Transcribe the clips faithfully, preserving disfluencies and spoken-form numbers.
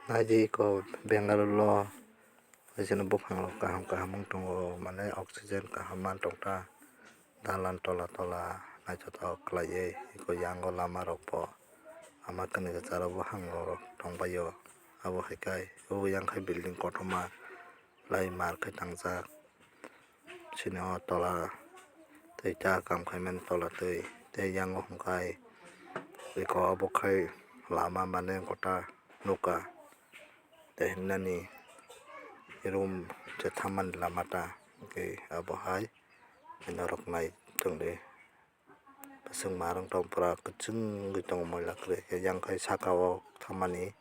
Naidi eko Bangalore o, hai seno buphang rok kaham kaham wng tongo, mane oxygen kaham man tongta, dalan tola tola naithotok khlaiwi, eko yango lama rok bo ama kwnwi kwcharo buphang rok tongbaio. Abo hai khe o yang khe building kotorma lai mar khe tangjak. Sini o tola twi ta kam khaimani tola twi tei yango hwnkhai eko obo khai lama mane gota nukha tei himnani room se thammani lama ta hwnkhe abo hai norok nai tongdi. Bwswk marwng tong pura kwchwngwi tongo moila kwrwi khe yang khai saka o thammani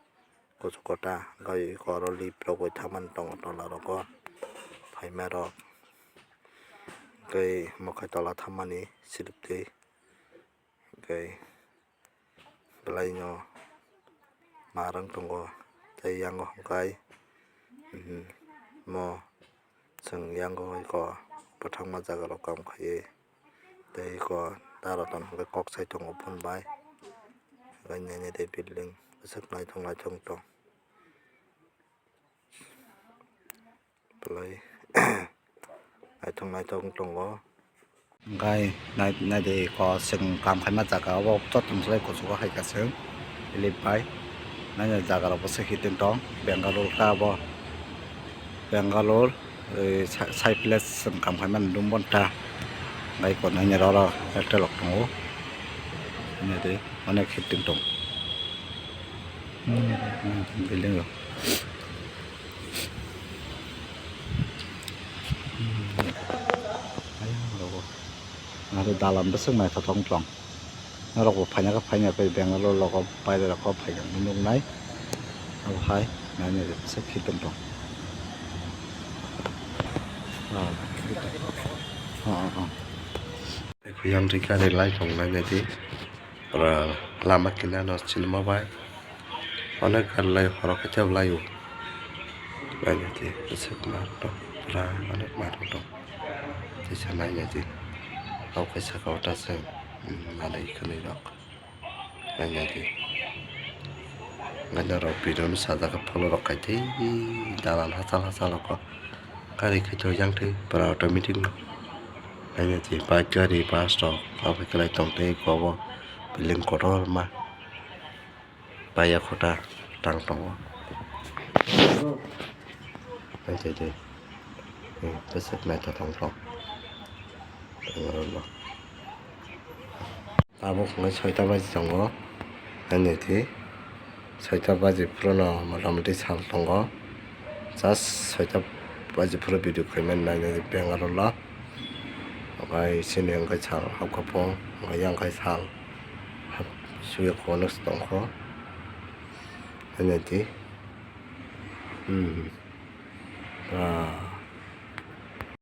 kuchuk kota hwnkhe eko oro lift rok bai thammani tongo tola rogo phaima rok hwnkhe omo khai tola thammani silip twi hwnkhe belai no marwng tongo tei yango hwnkhe mo. Chwng yango eko bwthangma jaga rok kam khaiwi tei eko dara tong hwnkhe kok sai tongo phone bai. Hwnkhe nini tei building bwswk naithok naithok wng tong belai naithok naithok wng tongo. Hwnkhe nai-, naidi eko chwng kam khaima jaga obo joto chwng kuchugo hai khe chwng elip bai naina jaga rok bwswk hiting tong Bangalore khe abo Bangalore, eh, sa-, sai place chwng kam khaimani room bo ta bai eko naina rw rw hotel rok tongo naidi onek hiting tong building rok. Ayang rogo. Aro dalam bwswk naithothok wng tong. Norok bo phaina khe phaina khe Bangalore logo baire rok phaina hinwi nuknai. Abo hai naina bwswk khitung tong. Ah, ah, ah. Yang rika rwlai tongnai naidi. Pura lama kinaro sinima bai onek gari lai horo khe tei laio. Naina di bwswk ma tong pura onek ma tong tong teisa naina di. Abo khe saka o ta chwng manwi khwnwi rok naina di. Gana rok video no sajak follow rok khai tei dalan hachal hachal rok. Gari khe to yang twi pura automatic no. Haino twi bike gari bus rok abo khe kwlai tong tei eko bo building kotorma paiya kota tang tongo. Hai tei tei bwswk naithothok wng tong. Tabuk hwnwi soita baji tongo, haino twi soita baji phuru no mota moti sal tongo, just soita baji phuru video khaimani nainani Bangalore o, okai sini wngkha sal habkha phung, okai yang khai sal suya kono tongkho, haino twi, hmm, ah.